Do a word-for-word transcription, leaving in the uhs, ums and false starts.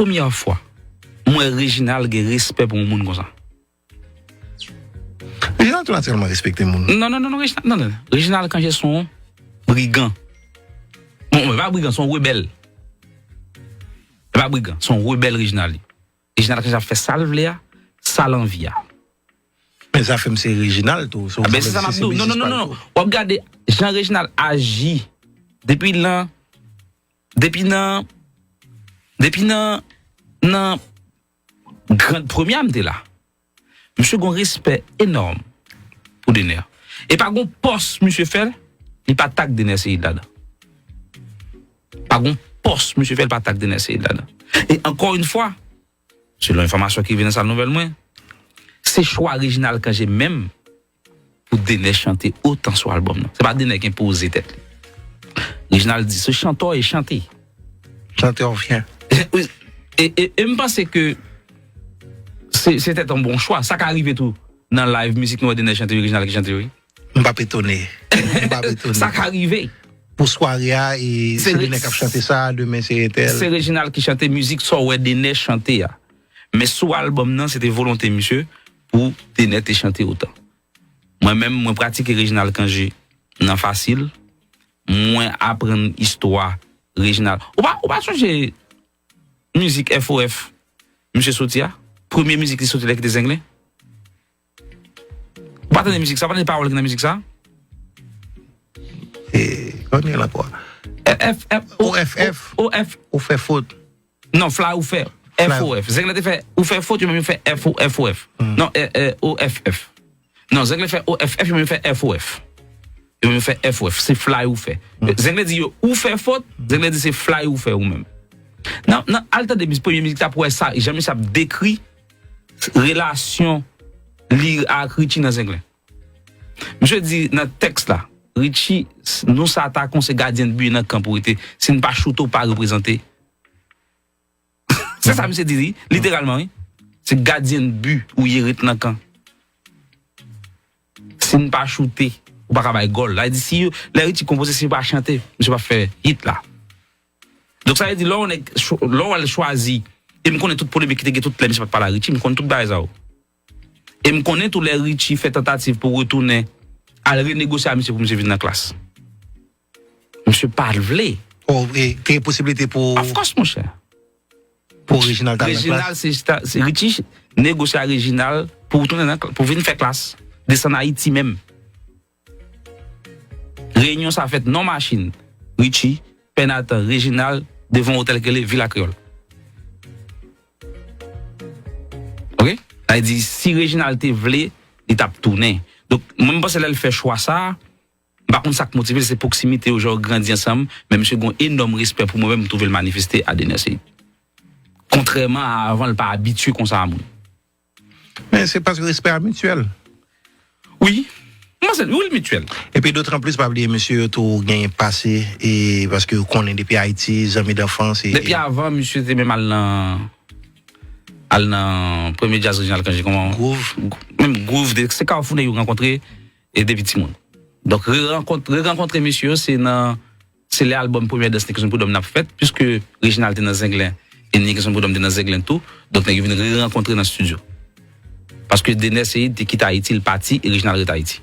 premyè fwa m wè Reginald gen respè pou yon moun konsa. Reginald tou natirèlman respekte moun. Non, non, non, non, Reginald, non, non. Reginald Cangé se yon brigan. Bon, e pa brigan, se yon rebèl. E pa brigan, se yon rebèl Reginald li. Reginald Cangé ap fè sa l vle a, sa l anvi a. Men zafè m se Reginald tou. So, Men se sa m ap di w. Non, non, non, non, non. W ap gade jan Reginald aji depi nan, depi nan, depi nan, nan Grand Premye a m te la. Misye gon respè enòm pou Dener. E pa gon pòs misye fè, li pa tag Dener Ceide ladan. Pa gon pòs misye fè, li pa tag Dener Ceide ladan. E ankò yon fwa, selon enfòmasyon ki rive nan sal nouvèl mwen, se chwa Reginald Cangé menm pou Dener chante otan sou albòm nan. Se pa Dener ki enpoze tèt li. Reginald di, se chantè e chante. Chantè ou fyen. E, e, e m panse ke se se tèt an bon chwa. Sa ka rive tou nan live mizik nou wè Dener chante, Reginald ki chante, wi. M p ap etone. M p ap etone. Sa ka rive. Pou sware a, e se Dener k ap chante sa, demen se entèl. Se Reginald ki chante mizik sa w wè Dener chante a. Men sou albòm nan, se te volonte misye pou Dener te chante otan. Mwen menm, mwen pratike Reginald Cangé nan fasil. Mwen aprann istwa Reginald. Ou pa, ou pa sonje mizik F O F misye soti a? Premye mizik li soti lè ki te Zenglen? Ou pa tande mizik sa, ou pa tande pawòl ki nan mizik sa? E, kòman l ankò? F, F, O F F. O F. Ou fè fot. Non, fly ou fè. F O F. Zenglen te fè ou fè fot, yo menm yo fè F O F. Non, O F F. Non, Zenglen fè O F F, yo menm yo fè F O F. Yo menm yo fè F O F. Se fly ou fè. Zenglen di yo ou fè fot, Zenglen di se fly ou fè ou menm. Nan, nan al tande mizik, premye mizik, t ap wè sa, jan misye ap dekri relasyon li ak Richie nan Zenglen. Misye di nan tèks la, Richie, nou sa ta kon se gadyen bi nan kan pou rete. Si n pa choute, w pa reprezante. Se sa misye di, wi, literalman, wi. Se gadyen bi ou ye, ret nan kan. Si n pa choute, ou pa ka bay gòl. Sa vle di, si yo, lè Richie konpoze, si yo pa chante, misye p ap fè hit la. Donk, sa vle di, lè yon nèg, lè w al chwazi, e m konnen tout polemik ki te gen tout lè misye pa t pale a Richie, m konn tout bagay sa yo. E m konnen tou lè Richie fè tantativ pou retounen, al renegosye a misye pou misye vin nan Klass. Misye pa t vle. Oh, e te gen posiblite pou. Of course, monchè. Pou Reginald ta nan Klass. Reginald, se, se Richie negosye a Reginald pou tounen nan, pou vin fè Klass. Desann Ayiti menm. Reyinyon sa fèt nan machin. Richie, Pè Nathan, Reginald, devan otèl ki rele Vila Kreyòl. Ok? Sa vle di, si Reginald te vle, li t ap tounen. Donk, mwen, m panse lè l fè chwa sa a, m pa konn sa k motive l, se pwoksimitè yo, jan yo grandi ansanm, men misye gen yon enòm respè pou mwen menm, m twouve l manifeste a Dener Ceide. Kontrèman a avan, l pa abitye konsa a moun. Men se paske respè a mityèl. Wi. M panse, wi, l mityèl. Epi dotranplis, pa bliye, mesye yo tou genyen pase, e paske yo konnen depi Ayiti, zanmi danfans. E, Depi avan, misye te menm al nan, al nan premye djaz Reginald Cangé, kòman? Groove. Menm Groove, se Kafou nèg yo rankontre, e depi timoun. Donk, re-rankontre misye yo, se nan Se lè albòm Premyè Dans Nickerson Prud'homme nan ap fèt, piske Reginald te nan Zenglen, e Nickerson Prud'homme te nan Zenglen tou, donk nèg yo vin re-rankontre nan estidyo. Paske Dener Ceide te kite Ayiti, l pati, e Reginald ret Ayiti.